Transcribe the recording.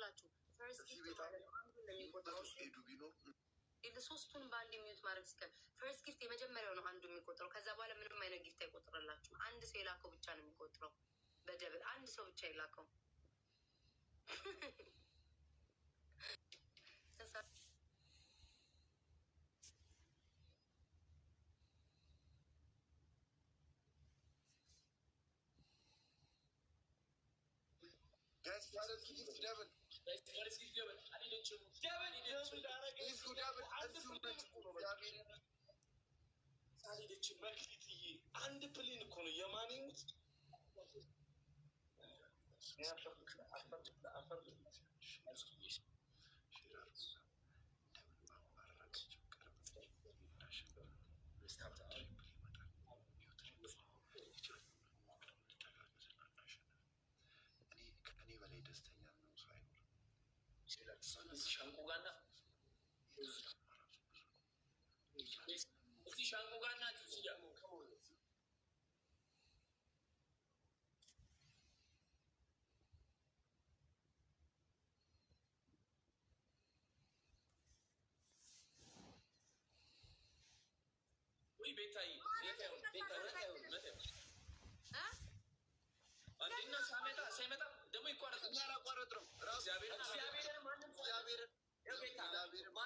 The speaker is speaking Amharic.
ይኸውላችሁ first እዚህ gift ቤት ማለት ነው አንዱን ነው የሚቆጥረው። መቶ ኤዱ ቢኖር ሶስቱን በአንድ mute ማድረግ ሲከ first gift የመጀመሪያው ነው አንዱ የሚቆጥረው። ከዛ በኋላ ምንም አይነት gift አይቆጥርላችሁም። አንድ ሰው የላከው ብቻ ነው የሚቆጥረው። በ double አንድ ሰው ብቻ የላከው። Guys, first gift double. First gift double አልሄደችም። Double አረገች። እዚሁ double አንድ እዚሁ Plane ነች። እኮ ነው በቃ። እግዚአብሔርን አልሄደችም። መክሊትዬ አንድ plane እኮ ነው። የማን ይሙት አፈር Share አድርጉና እንደምንም አረጋችሁ ቅርብ እናሸንፍ። Triple ይመጣል። ይኸው triple ይቻላል። ሞክረን እንተጋገዝና እናሸንፍ። እኔ ከእኔ በላይ ደስተኛ የሚሆን ሰው አይኖርም። እዚህ ሻንቆ ጋና የተሰማ ራሱ ብዙ ነው። ይቻላል። እዚህ ሻንቆ ጋና እዚህ ጋር ወይ ቤታዬ ቤታ ቤታ አንዴና ሳይመጣ ሳይመጣ ደግሞ ይቋረጣል። እኛ አላቋረጥነውም። ራሱ እግዚአብሔርን ማንም እግዚአብሔርን ቤታ እግዚአብሔርን